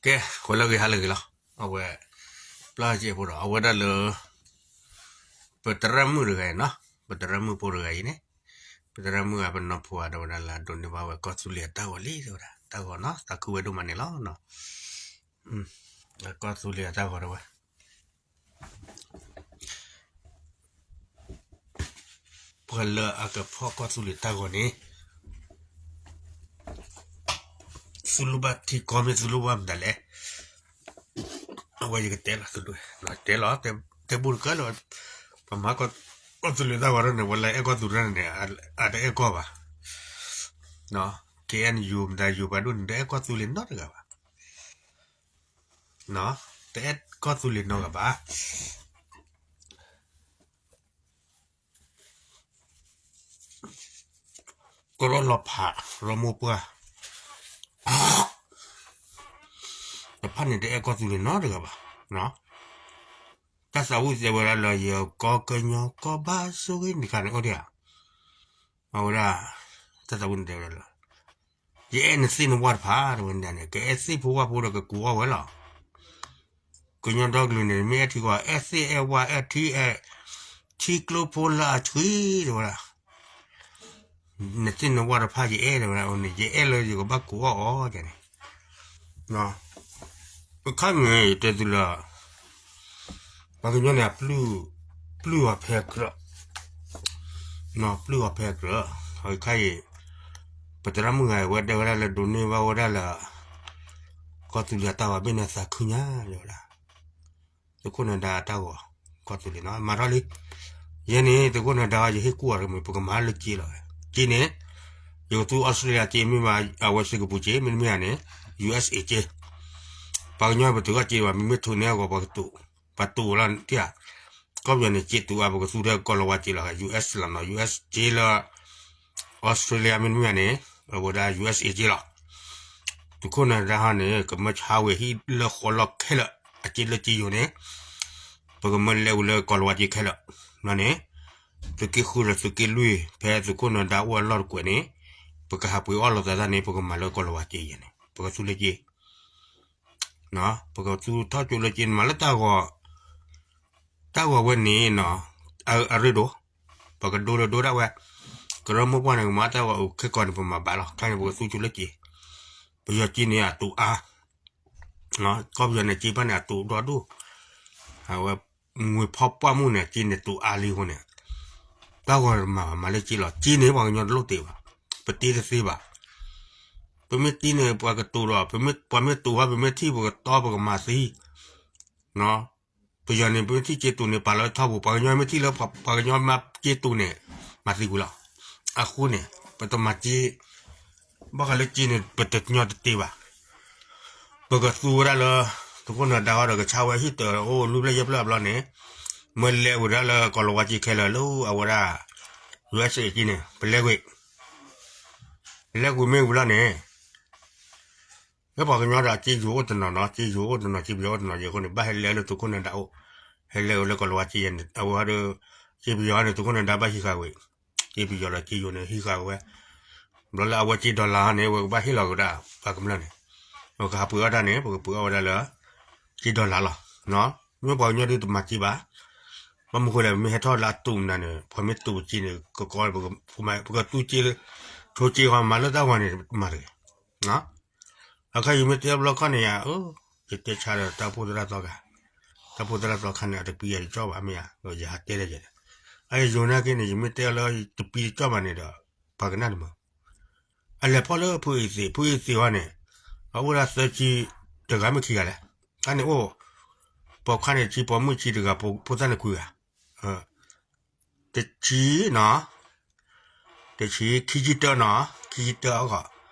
ကဲ, ဃိလၢဂ့ၤဟါလၢဂ့ၤလီၤ. အဝဲ ပျၢ်စဲးဖိဒီး အဝဲဒၣ်လၢ ပသရၣ်မုၣ်တဂၤအံၤနီၤ, ပသရၣ်မုၣ်ဖိတဂၤအံၤန့ၣ်, ပသရၣ်မုၣ်အပနီၢ်ဖိဧါ တဲဝဲဒၣ်လၢအဒိးန့ၢ်ဘၣ်ဝဲကီၢ်သူလ့ၤအတၢ်ဂီၤလံ တဲဝဲဒၣ်, တၢ်ဂီၤနီၤ, သးခုဝဲဒိၣ်မးန့ၣ်လီၤ. ကီၢ်သူလ့ၤအတၢ်ဂီၤတဲဝဲ ပှၤလၢအကဖီၣ်ကီၢ်သူလ့ၤတၢ်ဂီၤန့ၣ် သူၣ်လိၣ်ဘၣ်ထံကီၢ်မ့ၢ်သူၣ်လိၣ်ဘၣ်မတၤလဲၣ်. အဝဲယကတဲလီၤ, တဲလီၤ, တဲဘူးတကၢၢ်လၢ ပမၤကီၢ်သူလ့ၤတၢ်ဂီၤန့ၣ် ပှၤလၢအဲၣ်ကီၢ်သူလ့ၤန့ၣ် အတအဲၣ်ကီၢ်ဘၣ်. KNU မတၤ ယူၤပာ်ဒိၣ်န့ၣ် တအဲၣ်ကီၢ်သူလ့ၤနီတဂၤဘၣ်. တအဲၣ်ကီၢ်သူလ့ၤနီတဂၤဘၣ်. ကရၢလီၤဖး ရမိၢ်ပှၢ် တဖၣ်န့ၣ် တအဲၣ်ကီၢ်သူလ့ၤနီတဂၤဘၣ်. တၢ်သးဝံၣ်တဲဝဲဒၣ်လၢ ယကီၢ်ကညီကီၢ်ဘၣ်ဆိၣ်ဂ့ၤန့ၣ်ခါန့ၣ် အိၣ်ဒံးဧါ. အဝဲဒၣ် တၢ်သးဝံၣ်န့ၣ်တဲဝဲဒၣ်လၢ ယအဲၣ်နသ့ၣ်နဝၣ်တဖၣ် တဲဝဲန့ၣ် ကအဲၣ်သ့ၣ်ဖိဝၣ်ဖိဒီးကကူးအီၣ်ဝဲလီၤ. ကညီဒီကလုာ်န့ၣ် မ့ၢ်အဲၣ်ထံကီၢ် အဲၣ်သ့ၣ်အဲၣ်ဝၣ်အဲၣ်ထံ အဲၣ်ထံကျိဖိလၢအဆှံ တဲဝဲဒၣ်. နသ့ၣ်နဝၣ်တဖၣ်ယအဲၣ် တဲဝဲဒၣ်န့ၣ် ယအဲၣ်လၢယကဘၣ်ကူးအီၣ်အီၤန့ၣ် အခါန့ၣ် ယတဲသုလၢ ပှၤကညီန့ၣ် ပျုၢ်အီၤဖဲကြၢး, ပျုၢ်အီၤဖဲကြၢး, အခါအံၤ ပသရၣ်မုၣ်ဂၤအံၤ ဝဲတဲဝဲဒၣ်လၢဒိးန့ၢ်ဘၣ်ဝဲဒၣ်လၢ ကီၢ်သူလ့ၤအတၢ်ဂီၤ ဘၣ်န့ၢ်သးခုညါ တဲဝဲဒၣ်. သုးခိၣ်နၢၤဒါအတၢ်ဂီၤ ကီၢ်သူလ့ၤနီၤ မၤထီၣ်လံ. ယဲန့ၣ် သုးခိၣ်နၢၤဒါအီၤ ယဟ့ၣ်ကူၣ်အီၤတမံၤ ပကမၤလၢက့လီၤ. က့န့ၣ် ယကသူ Australia က့ မ့ၢ်မး အဝဲ Singapore က့ မ့တမ့ၢ်ဧါန့ၣ် ယူၢ်အ့ၣ်စ်အ့ၣ် က့ ပှၤကညီပတုာ်အီၤက့ဘၣ် မ့မ့ၢ်ထိၣ်န့ၢ်အဂီၢ် ပှၤကတိၤ, ပှၤတိၤလီၤတံၢ်ဧါ. ကီၢ်ပယီၤန့ၣ် က့တူာ်အါ ပကသူထဲကီၢ်လီၤဝါက့လီၤ ယူၢ်အ့ၣ်စ် လီၤနီၤ ယူၢ်အ့ၣ်စ် က့လၢ Australia မ့တမ့ၢ်ဧါန့ၣ် အဝဲဒၣ် ယူၢ်အ့ၣ်စ်အ့ၣ် က့လီၤ. သုးခိၣ်နၢၤဒါဟီန့ၣ် ကမၢဆါဝဲဟံၣ်လၢဃီလီၢ်ခဲလၢာ် အက့လၢက့ယိၤန့ၣ် ပကမၢလဲၤဝဲလၢကီၢ်လီၤဝါက့ခဲလၢာ် န့ၣ် သုးက့ဃုဒီးသုးက့လွံၢ် ဖဲသုးခိၣ်နၢၤဒါအိၣ်အလီၢ်တကွဲးန့ၣ် ပကဟးပှ့ၤအီၣ်လိာ်သးန့ၣ် ပကမၤလၢကီၢ်လီၤဝါက့ယဲန့ၣ် ပကသူလၢက့ ပကသူထီၣ်ကၠိလၢက့ မၤလၢတၢ်ဂီၤ, တၢ်ဂီၤဝဲန့ၣ်နီၤ အရ့ဒိၣ်, ပကဒိလၢဒိဒၣ်ဝဲ, ကရၢမိၢ်ပှၢ်န့ၣ် ကမၤတၢ်ဂီၤအိၣ်ခဲကီးန့ၣ် ပမၤဘၣ်လီၤ. ခဲန့ၣ် ပကသူကၠိလၢက့, ပယီၤက့န့ၣ်အတိာ်အါ, ကီၢ်ပယီၤန့ၣ် က့ဘၣ်န့ၣ် အတိာ်ဒီဒိၣ်, အဝဲ ငွေဖီၣ်ပှၢ်မုၢ်န့ၣ် က့န့ၣ်တိာ်အါလံအဃိန့ၣ်, တၢ်ဂီၤမၤဘၣ် မၤလၢက့လီၤ. က့န့ၣ် ပှၤကညီတလိၣ်တ့ၢ်ဘၣ်, ပတ့တသ့ဘၣ်. ပမ့ၢ်တ့န့ၣ် ပှၤကတိၤဒီး ပှၤမ့ၢ်တိၤဘၣ် ပမ့ၢ်ထံၣ် ပကတီ ပကမၤသံ ပယီၤန့ၣ် ပမ့ၢ်ထံၣ်က့တိၤန့ၣ် ပာ်လီၤထီဘိ, ပှၤကညီမ့ၢ်ထံၣ်လၢပှၤကညီမၤက့တိၤန့ၣ် မၤသံကွံာ်လီၤ. အဃိန့ၣ် ပတမၤက့, ဘၣ်ဃးလၢက့န့ၣ် ပတညီတတ့ၢ်ဘၣ်. ပကသူဝဲဒၣ်လၢ သုးခိၣ်နၢၤဒါဝဲဒီး ကဆါဝဲဟံၣ်တၢ်အိၣ်လွံၢ်ဖျၢၣ်ယဲၢ်ဖျၢၣ်အဘျီန့ၣ်, မ့ၢ်လဲၤဝဲဒၣ်လၢကီၢ်လီၤဝါက့ခဲလၢာ်လၢအဝဲဒၣ် ယူၢ်အ့ၣ်စ့ၣ် က့န့ၣ် ပလဲၤကွံာ်, ပလဲၤကွံာ်မ့ၢ်ဝံၤလီၤန့ၣ် လၢပှၤကညီဒီးက့ယိၤအိၣ်တနီၤနီၤ, က့ယိၤအိၣ်တနီၤက့ ပယီၤအိၣ်တနီၤက့အဃိန့ၣ် ဘၣ်ဟဲလဲၤလၢသုးခိၣ်နၢၤဒါအိၣ်, ဟဲလဲၤဝဲလၢကီၢ်လီၤဝါက့ယဲန့ၣ် အဝဲဒီး က့ပယီၤန့ၣ် သုးခိၣ်နၢၤဒါဘၣ်ဟံးဃာ်ဝဲ, က့ပယီၤဒီးက့ယိၤန့ၣ် ဟံးဃာ်ဝဲ, ဘျီလၢအဝဲက့ dollar န့ၣ် အဝဲကဘၣ်ဟ့ၣ်လီၤက့ၤဝဲဒၣ် ပှၤကမျၢၢ်န့ၣ်, ပကဟးပှ့ၤအီၣ်တၢ်န့ၣ် ပကပှ့ၤအီၣ်ဝဲဒၣ်လၢ က့ dollar လီၤ. မ့ၢ်ပှၤကညီဒ်တမၤက့ဘၣ်, ဘၣ်မနုၤဃိလဲၣ် ပမ့ၢ်ဟဲထီၣ်လၢအတိာ်မနုၤန့ၣ် ပှၤမ့ၢ်တိာ်က့န့ၣ် ကကီ ပကသူက့, ထိက့ဃီ မၤလၢတၢ်ဂီၤန့ၣ် မၤတဂ့ၤ အခါယမ့ၢ်တဲအဘျီခီန့ၣ် ယတဲဆါဒီးတၢ်အိၣ်ဖှိၣ်သရၣ်သီခါ, တၢ်အိၣ်ဖှိၣ်သရၣ်သီခါန့ၣ် အတပံၤယၤတကီၢ်ဘၣ်မ့ၢ်ဧါ, ယဟးတဲလၢယဲ, အယိၤနာ်က့န့ၣ် ယမ့ၢ်တဲအီၤလၢတပံၤတကီၢ်ဘၣ်န့ၣ်ဒီး ပှၤကနၣ်တမုာ်, အလဲၤဖီၣ်လၢဖုအံၤသ့ၣ်, ဖုအံၤသ့ၣ်ဃီန့ၣ် အအိၣ်ဒၣ်သၢဆံတဂၤမ့ၢ်ခံဂၤလဲၣ်, တၢ်န့ၣ်အိၣ်, ပိာ်ခွါန့ၣ်ဆံ ပိာ်မုၣ်ဆံတဂၤ ဖိသၣ်န့ၣ်ခွံဂၤ တဆံနီၤ, တဆံ, ခံဆံတၢနီၤ, ခံဆံတၢအဂီၢ်,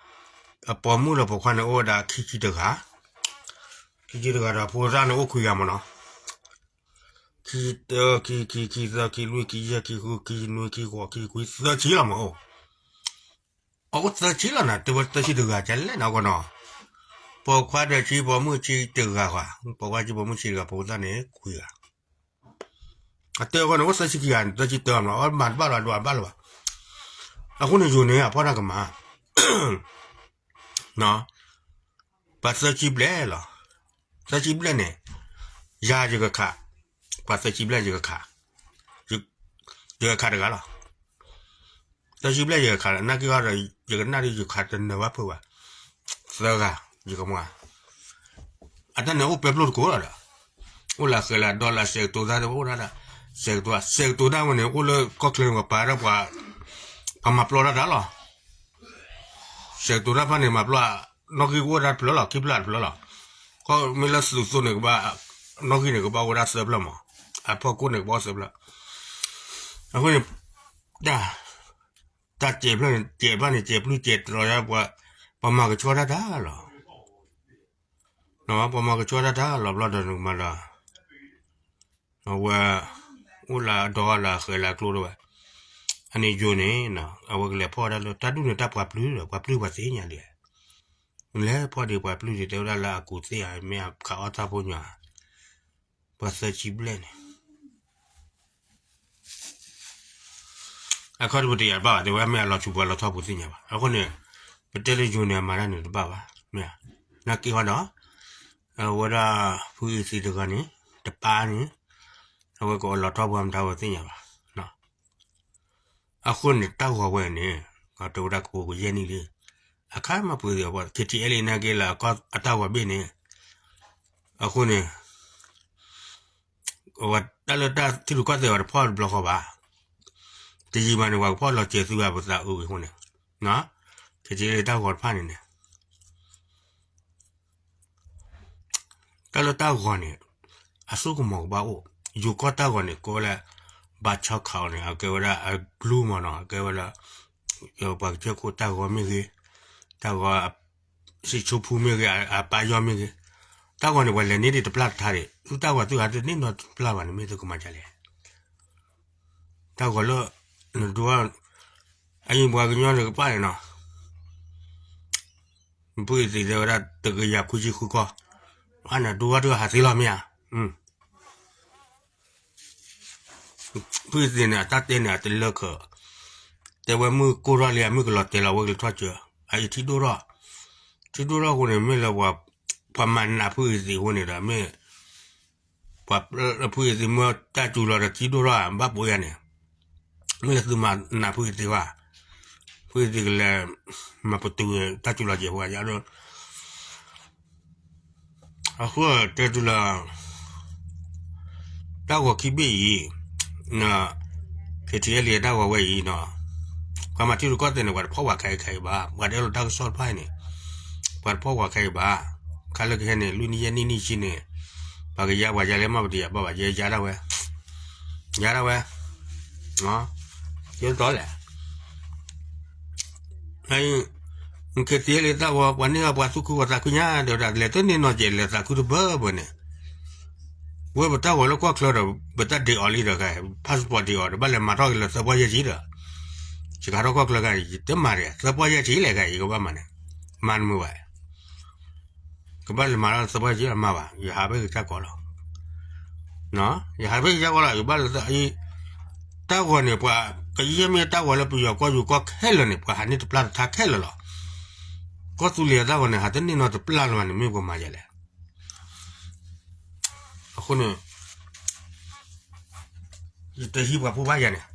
အပိာ်မုၣ်လၢပိာ်ခွါန့ၣ်အိၣ်ဝဲဒၣ်ခံဆံတဂၤ, ခံဆံတဂၤဒီးဖိသၣ်န့ၣ်အိၣ်ခွံဂၤမ့ၢ်နီၤ, ခံတၢ ခံခံ ခံသၢ ခံလွံၢ် ခံယဲၢ် ခံဃု ခံနွံ ခံဃိး ခံခွံ သၢဆံလီၤမ့ၢ်အိၣ်, အအိၣ်သၢဆံလီၤနီၤ, တဲဝဲသၢဆံတဂၤကလဲၣ်နီၤအဂီၢ်နီၤ, ပိာ်ခွါဒီးဆံ ပိာ်မုၣ်ဆံတဂၤဃီ, ပိာ်ခွါဆံ ပိာ်မုၣ်ဆံတဂၤ ဖိသၣ်န့ၣ်ခွံဂၤ အတဲအဂီၢ်န့ၣ် အိၣ်သၢဆံခံဂၤန့ၣ် သၢဆံတၢမ့ၢ် အမၤတဘၣ်လီၤ ဒွးဘၣ်လီၤဘၣ်, အဃိန့ၣ် ယိၤန့ၣ် အဖီၣ်တၢ်ကမၤ, ပှၤသၢဆံဘျဲၣ်လီၤ, သၢဆံဘျဲၣ်န့ၣ် ယၤယကခး, ပှၤသၢဆံဘျဲၣ်ယကခး, ယကခးတဂၤလီၤ. သၢဆံဘျဲၣ်ယကခးလီၤ, နာ်က့ၤအီၤဒီး ယကနၣ်ဒ်ယခးတနၢၤဘၣ်ဖုးဘၣ်, သၢဂၤ ယကမၤ အတၢ်န့ၣ်အိၣ်ပဲပျိၢ်တကိးလီၤဒီး, အိၣ်လၢဃဲၤလၢဒီလၢစဲးကတိၤသၣ်ဒီး အိၣ်ဒၣ်ဒီး စဲးကတိၤ, စဲးကတိၤတၢ်ဝဲန့ၣ် အိၣ်လၢကီၢ်ချၢန့ၣ် ပှၤပာ်ဒၣ်ပှၤ, ပှၤမၤပျီတၢ်တၢ်လီၤ. စဲးကတိၤတၢ်ဖၣ်န့ၣ် မၤပျီ, နီၣ်ဂံၢ်ကအိၣ်ဒၣ်တဖျၢၣ်လီၤ, ခံဖျၢၣ်တဖျၢၣ်လီၤ. ကီၢ်မ့ၢ်လၢသုးသိန့ၣ်ကဘၣ်, နီၣ်ဂံၢ်န့ၣ်ကဘၣ်အိၣ်ဒၣ်သၢဖျၢၣ်မး, အဖီခိၣ်န့ၣ်ကဘၣ်အိၣ်သၢဖျၢၣ်. အဃိန့ၣ် တၢ်, တၢ်စဲးဖျၢၣ်န့ၣ် စဲးဖျၢၣ်န့ၣ် စဲးပျုၢ်စဲးတြီၤယါပှၤ, ပှၤမၤကဆှီတၢ်တၢ်လီၤ. ပှၤမၤကဆှီတၢ်တၢ်လီၤဘျီဒီးနကမၤဒီး, အဝဲ, အိၣ်လၢအဒီလၢအဃဲၤလၢအကျိတဝဲ, အန့ၣ်ယိၤန့ၣ်, အဝဲကလဲၤဖီၣ်ဝဲဒၣ်လၢ တၢ်ဒူၣ်န့ၣ်တၢ်ပှၤပျုၢ်ဒီး ပှၤပျုၢ်ပှၤသ့ၣ်ညါဒံး, လဲၤဖီၣ်ဒံးပှၤပျုၢ်ဒံး တဲဝဲဒၣ်လၢအကူးသ့ၣ်ဧါ မ့ၢ်အခးအီၣ်တၢ်ဖိညါ, ပှၤသၢဆံဘျဲၣ်န့ၣ် အခီၣ်ထံးပတယၤတဘၣ်ဘၣ် တဲဝဲမ့ၢ်အလီၤဆူပှၤလီၤထီၣ်ပူၤသ့ၣ်ညါဘၣ်. အဃိန့ၣ်, ပတဲလၢယိၤန့ၣ်အမၤတၢ်န့ၣ်တဘၣ်ဘၣ်, မ့ၢ်ဧါ, နာ်က့ၤဟီဒီး, အဝဲဒၣ်ဖုအံၤသံတဂၤန့ၣ်, တပၢ်န့ၣ်, အဝဲကအိးလီၤထီၣ်ပှၤမတၤဝဲသ့ၣ်ညါဘၣ်. အဃိန့ၣ် တၢ်ဂီၤဝဲန့ၣ်, တဲဝဲဒၣ်ကပိာ်ကယဲၢ်နံၣ်လံ, အခါမ့ၢ်ပှ့ၤသ့ၣ်အပှၤ ခ့ထံအဲလ့ၣ် နာ်က့ၤလၢအတၢ်ဂီၤဘ့ၣ်န့ၣ်, အဃိန့ၣ် တၢ်လၢတၢ်ထံရူၢ်ကီၢ်သဲးဝဲတဖီၣ်တဘျီဃီဘၣ်. တယံာ်မးန့ၣ် ပှၤကဖီၣ်လီၤစဲးသုဂၤပသးအုးဝံၤအဃိန့ၣ်, ခ့ထံအဲလ့ၣ်တၢ်ဂီၤတဖၣ်န့ၣ်န့ၣ်, တၢ်လၢတၢ်ဂီၤန့ၣ်, အစိကမီၤကဘၣ်အိၣ်, ယိၤကီၢ်တၢ်ဂီၤန့ၣ် ကိးဝဲလၢ, ဘါဆီခးအီၤန့ၣ် အကဲဝဲဒၣ်အဘျူးမးနီၤ အကဲဝဲလၢ, ပှၤကစၢၢ်ခိၣ်တၢ်ဂီၤမ့ၢ်ဂ့ၤ, တၢ်ဂီၤ, စံၣ်ဆိဖူမ့ၢ်ဂ့ၤ အပၢ်ယီၢ်မ့ၢ်ဂ့ၤ, တၢ်ဂီၤန့ၣ် ပှၤလဲၤန့ၢ်ဒံးတပျၢ်တထါဒံး သုတၢ်ဂီၤသုဟးတန့ၢ်နီတပျၢ်ဘၣ်န့ၣ် မ့ၢ်သုကမၤဒ်လဲၣ် တၢ်ဂီၤလၢ, နဒိ, အအံၤပှၤကညီန့ၣ်ကပၣ်န့ၣ်နီၤ, ဖုအံၤသံးတဲဝဲဒၣ်တကယၤခွံဆံဃုကီၢ်, အန့ၣ်ဒိဘၣ်တဟးသ့လီၤမ့ၢ်ဧါ, ဖုအံၤသံးန့ၣ် အတၢ်တဲန့ၣ် အတလၢခၢး, တဲဝဲမုၢ်ကိၢ်ထီၣ်လံ အမုၢ်ကလီၤတဲာ်လီၤဝဲကလံၤထီၣ်စၢၤ, အအံၤထံဒိၣ်ထီၣ်, ထံဒိၣ်ထီၣ်အဃိန့ၣ် မ့ၢ်လၢပှၤ, ပှၤမၤနးဖုအံၤသံးအဃိန့ၣ်ဒီးမ့ၢ် ပှၤဖုအံၤသံးမ့ၢ်တၢ်စူၤလီၤဒီးထံဒိၣ်ထီၣ်ဘၣ်ပိာ်ယၤန့ၣ်, မ့ၢ်လၢသုမၤနးဖုအံၤသံးဘၣ်, ဖုအံၤသံးကလဲၤ, မၤပတုာ်တၢ်စူၤလီၤကဲးပှၤယါဒီး အဃိတဲတုၤလၢ တၢ်ဂီၤခံဘ့ၣ်အံၤ, ခ့ထံအဲလ့ၣ်တၢ်ဂီၤဝဲအံၤနီၤ, ပှၤမၤထံရူၢ်ကီၢ်သဲးန့ၣ် ပှၤတဖီၣ်ဝဲခဲအံၤခဲအံၤဘၣ်, ပှၤတအဲၣ်လိာ်တၢ်ကစီၣ်တဖၣ်အံၤန့ၣ်, ပှၤတဖီၣ်ဝဲခဲအံၤဘၣ်, ခါလၢကဟဲန့ၣ် လွံၢ်နံၣ်ယဲၢ်နံၣ်နံၣ်ဆံန့ၣ်, ပှၤကယါပှၤယါလဲၣ်မ့ၢ်ပတယၤဘၣ်ဘၣ် ယဲယါဒၣ်ဝဲ, ယါဒၣ်ဝဲ, ယဲတီလဲၣ် ခ့ထံအဲလ့ၣ်တၢ်ဂီၤ ပှၤန့ၢ်အီၤပှၤသူၣ်ခုဝဲသးခုညါဒီး လဲၤတန့ၢ်နီၢ်ကဲး လဲၤသးခုတဘၢဘၢန့ၣ်, ဝဲပတၢ်ဂီၤလၢကီၢ်ချၢဒီး ပတၢ်ဒ့အီၤလံဒီး passport ဒ့အီၤဒီး ဘၣ်လဲၤမၤထီၣ်က့ၤလၢသၢပီၢ်ယဲၢ်ဆံဒီး, ယကဟးထီၣ်ကီၢ်ချၢခါ ယတမၤဒီး သၢပီၢ်ယဲၢ်ဆံလဲၣ်ခါ ယကဘၣ်မၤန့ၣ်, မၤတမုာ်ဘၣ် ကဘၣ်လဲၤမၤထီၣ်သၢပီၢ်ယဲၢ်ဆံမၤဘၣ် ယဟးဖဲကစၢ်ကီးလီၤ, ယဟးဖဲကစၢ်ကီးလီၤ ယဘၣ်လဲၤသၢ တၢ်ဂီၤန့ၣ် ပှၤကယဲၢ်မ့ၢ်တၢ်ဂီၤလၢပယီၤကီၢ်ယူၤကီၢ်ခဲလၢာ်န့ၣ် ပှၤဟးန့ၢ်တပျၢ်တထါခဲလၢာ်လီၤ. ကီၢ်သူလ့ၤအတၢ်ဂီၤန့ၣ် ဟးတန့ၢ်နီတပျၢ်လၢၤဘၣ်န့ၣ် မ့ၢ်ပှၤမၤယဲလဲၣ်. အဃိန့ၣ် ယတဟံးပှၤဖိဘၣ်ယၤန့ၣ်,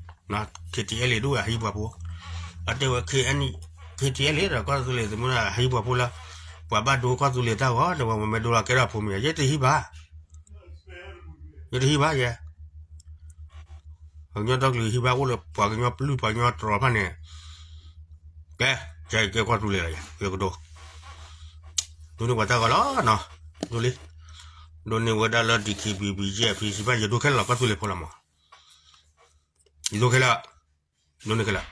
ခ့ထံအဲလ့ၣ်ဒိၣ်ဝဲဟံးပှၤဖိ, အတဲဝဲ ခ့ထံအဲလ့ၣ်ဒီးကီၢ်သူလ့ၤသမူထီၣ်ဟံးပှၤဖိလၢ, ပှၤဘၣ်ဒိကီၢ်သူလ့ၤတၢ်ဂီၤ ဒီးပှၤမ့ၢ်ဒိလီၤကဲထီၣ်ဖိမ့ၢ်ယၤ ယတဟံးဘၣ် ယတဟံးဘၣ်ယဲ, ပှၤကညီဒီကလုာ်ဟံးဘၣ်အိၣ်လၢပှၤကညီပျုၢ်ပှၤကညီတြီၤဖၣ်န့ၣ်, ကဲ, ယကဲကီၢ်သူလ့ၤလီၤယၤ ယကဒိ, ဒိးန့ၢ်ပှၤတၢ်ဂီၤလီၤနီၤ, ဒိလံ, ဒိးန့ၢ်ဝဲဒၣ်လၢ DKBA ယဲၢ် ဖံစံးဘၣ် ယဒိခဲလၢာ်လီၤ ကီၢ်သူလ့ၤဖိလီၤမး, ယဒိခဲလၢာ်, ဒိးန့ၢ်ခဲလၢာ်,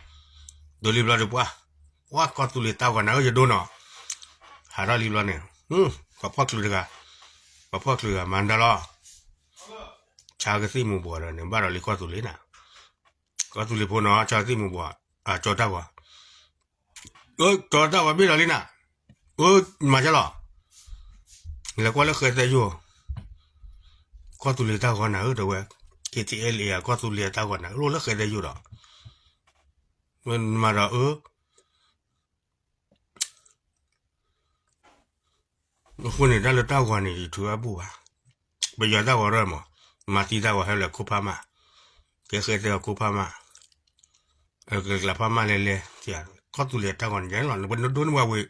ဒိးလံဘျီဒီးပှၤ, ပှၤကီၢ်သူလ့ၤတၢ်ဂီၤနၤဧၢ ယဒိနီၤ, ဟးထီၣ်လံဘျီန့ၣ်, ပှၤဖီၣ်ချုးတဂၤ, ပှၤဖီၣ်ချုးတဂၤမၤတၢ်လီၤ, ဆါကသံၣ်မူၤဘှီးဒီးန့ၣ် ဘၣ်ဒီးလံကီၢ်သူလ့ၤနၤ, ကီၢ်သူလ့ၤဖိနီၤ ဆါကသံၣ်မူၤဘှီး, အကၠီတၢ်ဂီၤ ကၠီတၢ်ဂီၤဘ့ၣ်ဒီးလံနၤ, မၤကလီၤ, လဲၤကွၢ်လၢဃဲသဲယိာ်, ကီၢ်သူလ့ၤတၢ်ဂီၤနၤဧၢ တဲဝဲ, KTLA ကီၢ်သူလ့ၤတၢ်ဂီၤနၤဧၢ လၢဃဲသဲယိာ်ဒီး, မၤဒီးအၢ အဃိန့ၣ် တၢ်လၢတၢ်ဂီၤန့ၣ် ယထုးအဘူၣ်ဘၣ်. ပယီၤတၢ်ဂီၤရဲၣ်မး, မၤသံတၢ်ဂီၤဟဲလၢခိၣ်ဖးမး, ကဲဃဲသဲအီၤခိၣ်ဖးမး, ကကျးဖးမးလဲၤလဲၤ, ကီၢ်သူလ့ၤတၢ်ဂီၤန့ၣ် ယဲလီၤ နဒိန့ၢ်ပှၤဝံၤ,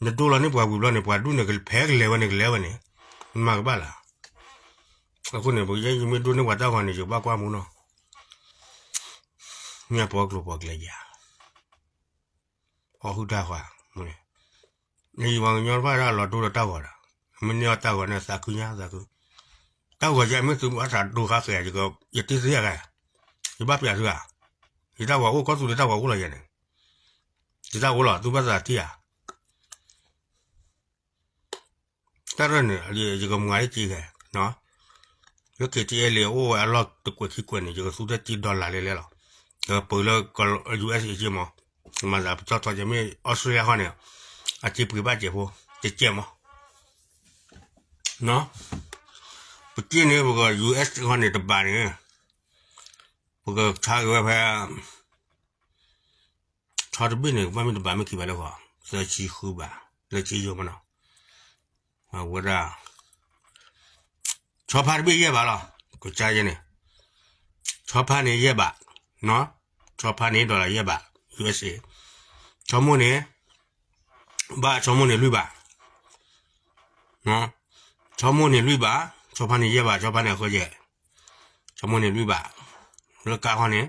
နဒိလီၤန့ၢ်ပှၤဝံၤဘျီန့ၣ် ပှၤဒူၣ်န့ၣ် ဖဲကလဲၤဝဲန့ၣ် ကလဲၤဝဲန့ၣ်, မၤကဘၣ်လၢ အဃိန့ၣ် ပယဲယမ့ၢ်ဒိန့ၢ်ပှၤတၢ်ဂီၤန့ၣ် ယဘၣ်ကွၢ်မူနီၤ, မ့ၢ်အပီကျိၤပီကျဲယၤ, အီၣ်ဟုၣ်တၢ်ဃာ်, ယပှၤကညီတဖၣ်ဒၣ်လီၤဒိဒီးတၢ်ဂီၤဒီး, မ့ၢ်န့ၢ်အီၤတၢ်ဂီၤန့ၣ် သးခုညါသးခု, တၢ်ဂီၤယဲမ့ၢ်သုးမုၢ်အသးဒိဃါဃဲၤ ယတ့သ့အဂၤ, ယဘၣ်ပျးသုဧါ, ယတၢ်ဂီၤအိၣ် ကီၢ်သူလ့ၤတၢ်ဂီၤအိၣ်လီၤယဲန့ၣ်, ယတၢ်အိၣ်လီၤ သုဘၣ်သးထံၣ်ဧါ တၢ်ရဲၣ်န့ၣ် ယကမၤလၢက့ၤခဲ, လၢ KTLA အိၣ်ဝဲအလီၢ်တကွဲးခံကွဲးန့ၣ် ယကသူတၢ်က့ၤ dollar လဲၤလဲၤလီၤ, ယကပၢၤလၢ US အ့က့မး, မၤသးပတီၢ်ထီကဲမ့ၢ် Australia ခီန့ၣ်, အက့ၤပှ့ၤဘၣ်ကဲးဖိ, တကဲးမး, ပက့ၤန့ၣ် ပက US ခီန့ၣ်တဘးန့ၣ်, ပကဆါက့ၤဝဲဖဲ ဆီတဘ့ၣ်န့ၣ် ကဘၣ်မ့ၢ်တဘးမ့ၢ်ခံဘးလၢဃီ, သၢဆံဃုဘး, လၢဆံယိမနီၤ, အဝဲဒၣ် ဆီဖါတဘ့ၣ်ယဲၢ်ဘးလီၤ, ကစၢ်ယဲန့ၣ်, ဆီဖါန့ၣ်ယဲၢ်ဘး, ဆီဖါန့ၣ် dollar ယဲၢ်ဘး, USA, ဆီမိၢ်န့ၣ်, ဘၣ်ဆီမိၢ်န့ၣ်လွံၢ်ဘး, ဆီမိၢ်န့ၣ်လွံၢ်ဘး, ဆီဖါန့ၣ်ယဲၢ်ဘး, ဆီဖါန့ၣ်အဃၢယဲၢ်, ဆီမိၢ်န့ၣ်လွံၢ်ဘး, လၢကါဟီန့ၣ်,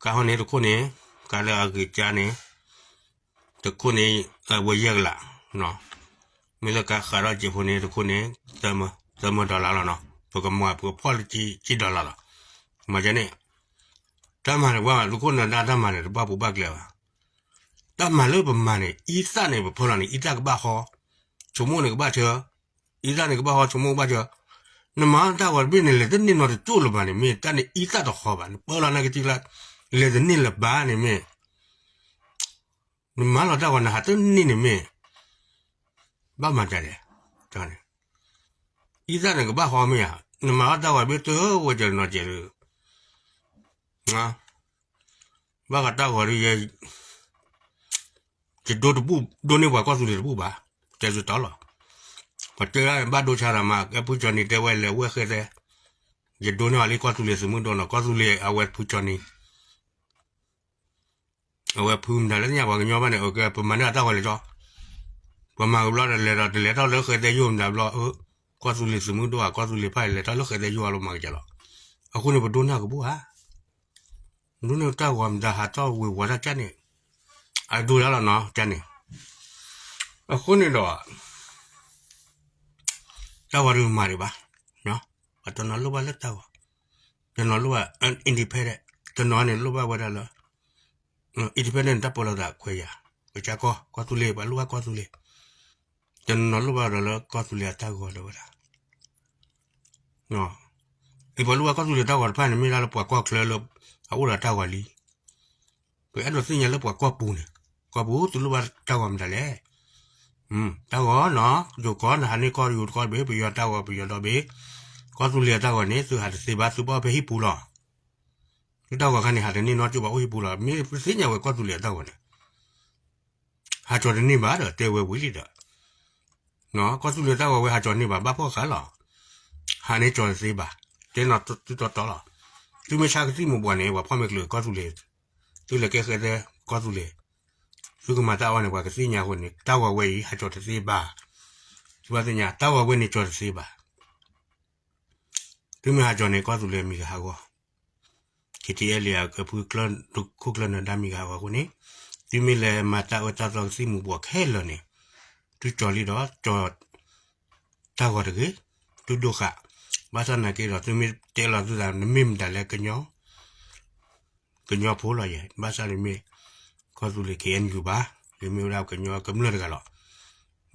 ကါဟီန့ၣ်တခိၣ်န့ၣ်, ကါလၢအဂ့ၤကါန့ၣ်, တခိၣ်န့ၣ်, အဝဲယဲၢ်ကလး, မ့ၢ်လၢကါဃးထီၣ်ကဲးဖိန့ၣ် တခိၣ်န့ၣ်, သၢမၢ dollar လီၤနီၤ, ပကမၤပကဖီၣ်လၢကံ dollar လီၤ, မၤကဲန့ၣ်, တၢ်မၤန့ၣ် ပှၤလူခိၣ်နၢ်ဒါတၢ်မၤန့ၣ် တဘၣ်ပူၤဘၣ်ကျဲဘၣ် တၢ်မၤလၢပမၤန့ၣ် အံသၣ်န့ၣ် ပဖီလီၤန့ၣ် အံသၣ်ကဘၣ်ဟီ, ဆိကမိၣ်န့ၣ်ကဘၣ်ဆၢ, အံသၣ်န့ၣ်ကဘၣ်ဟီ ဆိကမိၣ်ကဘၣ်ဆၢ, နမၤတၢ်ဂီၤတဘ့ၣ်န့ၣ် လဲၤတန့ၢ်နီတကၠိၣ်လၢၤဘၣ်န့ၣ် မ့ၢ်တၢ်န့ၣ်အံသၣ်တဟီဘၣ်, နပၢလီၤနာ်က့ၤထံကျါ, လဲၤတန့ၢ်လၢၤဘၣ်န့ၣ်မ့ၢ်, နမၤလီၤတၢ်ဂီၤနဟးတန့ၢ်န့ၣ်မ့ၢ်, ဘၣ်မၤဒ်လဲၣ်, အံသၣ်န့ၣ်ကဘၣ်ဟီမ့ၢ်ဧါ, နမၤလီၤတၢ်ဂီၤတဘ့ၣ်တဝဲကနီၤကဲးဒီး ဘၣ်ဃးတၢ်ဂီၤဒ်ယဲ, ယဒိတဘူၣ် ဒိန့ၢ်ပှၤကီၢ်သူလ့ၤတဘူၣ်ဘၣ်, တဲစတီလီၤ, ပှၤတဲဒၣ်ဘၣ်ဒိဆါတၢ်မး ကဲဖုကၠီနံၤတဲဝဲလဲၤဝဲဃဲသဲ, ယဒိန့ၢ်အီၤလံကီၢ်သူလ့ၤသုးမုၢ်ဒိၣ်နီၤ ကီၢ်သူလ့ၤအဝဲဖုကၠီနံၤ အဝဲဖုမတၤလၢညါပှၤကညီဘၣ်န့ၣ် အကဲပမၤန့ၢ်အတၢ်ဂီၤလဲၤကီ, ပမၤကဘျီဒီးလဲၤဒီးတလဲၤထီၣ်လၢဃဲသဲယိၣ်မတၤဘျီ, ကီၢ်သူလ့ၤသုးမုၢ်ဒိၣ်ဧါ ကီၢ်သူလ့ၤဖၣ်လဲၤထီၣ်လၢဃဲသဲယိၣ်အလီၤမၤကစၢ်လီၤ, အဃိန့ၣ် ပဒိန့ၢ်ကဘူၣ်ဧါ, ဒိန့ၢ်တၢ်ဂီၤမတၤဟးထီၣ်ဝ့ၤဝီၤတၢ်ကၢ်န့ၣ်, အဒိလၢလီၤနီၤကၢ်န့ၣ်, အဃိန့ၣ်ဒီး တၢ်ဂီၤဒုးမၤဒံးဘၣ်, ပှၤတနီၤလိၣ်ဘၣ်လၢတၢ်ဂီၤ, တနီၤလိၣ်ဘၣ် independent, တနီၤန့ၣ်လိၣ်ဘၣ်ဝဲဒၣ်လၢ independent တၢ်ပၢလီၤသးခွဲးယာ်, ကစၢ်ကီၢ် ကီၢ်သူလ့ၤ ပှၤလိၣ်ဘၣ်ကီၢ်သူလ့ၤ, တနီၤလိၣ်ဘၣ်ဒီးလၢကီၢ်သူလ့ၤအတၢ်ဂီၤလၢဝဲဒၣ်, အံၤပှၤလိၣ်ဘၣ်ကီၢ်သူလ့ၤတၢ်ဂီၤတဖၣ်န့ၣ် မ့ၢ်ဒၣ်လၢပှၤကီၢ်ချၢလၢ အအိၣ်ဒီးတၢ်ဂီၤလံ ပအဲၣ်ဒိးသ့ၣ်ညါလၢပှၤကီၢ်ပူၤန့ၣ်, ကီၢ်ပူၤသုလိၣ်ဘၣ်တၢ်ဂီၤမတၤလဲၣ်, တၢ်ဂီၤနီၤ ယိၤကီၢ် နဟးန့ၢ်ကီၢ်ယိၤတကီၢ်တဘ့ၣ် ပယီၤတၢ်ဂီၤပယီၤဒီဘ့ၣ်, ကီၢ်သူလ့ၤအတၢ်ဂီၤန့ၣ် သုဟးတသ့ဘၣ် သုဘၣ်အိၣ်ဖဲဟံၣ်ပူၤလီၤ, သုတၢ်ဂီၤခါန့ၣ် ဟးတန့ၢ်နီတကၠိၢ်ဘၣ်အိၣ်ဟံၣ်ပူၤလီၤ မ့ၢ်ပသ့ၣ်ညါဝဲကီၢ်သူလ့ၤအတၢ်ဂီၤန့ၣ် ဟးကၠီၤတန့ၢ်ဘၣ်ဒီး တဲဝဲဝံၤလံဒီး, ကီၢ်သူလ့ၤတၢ်ဂီၤဝဲဟးကၠီၤန့ၢ်ဘၣ် ဘၣ်ဖှီၣ်ဃာ်လီၤ, ဟးန့ၢ်ကၠီၤတသ့ဘၣ်, တဲနီၤသုတီတီလီၤ, သုမ့ၢ်ဆါကသံၣ်မူၤဘှီးန့ၣ် ပှၤဖီၣ်မ့ၢ်ကျၢၤကီၢ်သူလ့ၤ, သုလဲၤကဲဃဲသဲကီၢ်သူလ့ၤ, သုကမၤတၢ်အီၣ်န့ၣ် ပှၤကသ့ၣ်ညါအဃိန့ၣ် တၢ်ဂီၤဝဲအံၤ ဟးကၠီၤတသ့ဘၣ်, သုဘၣ်သ့ၣ်ညါ တၢ်ဂီၤဝဲန့ၣ်ကၠီၤတသ့ဘၣ် သုမ့ၢ်ဟးကၠီၤန့ၣ် ကီၢ်သူလ့ၤမံၤကဟးဂီၤ, KTLA အကဖု ခိၣ်ကျၢၢ်နၢၤဒါမံၤကဟးဂီၤအဃိန့ၣ်, သုမ့ၢ်လဲၤမၤတၢ်အၢတၢ်သီကသံၣ်မူၤဘှီးခဲလၢာ်န့ၣ်, သုကၠီၤလံဒီးကၠီၤတၢ်ဂီၤတဂ့ၤ, သုဒိဃာ်, ဘၣ်ဆၣ်နာ်က့ဒီး သုမ့ၢ်တဲလီၤသုသး နမ့ၢ်မတၤလဲၣ် ကညီ ကညီဖိလီၤယဲ, ဘၣ်ဆၣ်န့ၣ်မ့ၢ် ကီၢ်သူလ့ၤ KNU ဘၣ်, ယမ့ၢ်ဝဲဒၣ်ကညီကမျၢၢ်တဂၤလီၤ,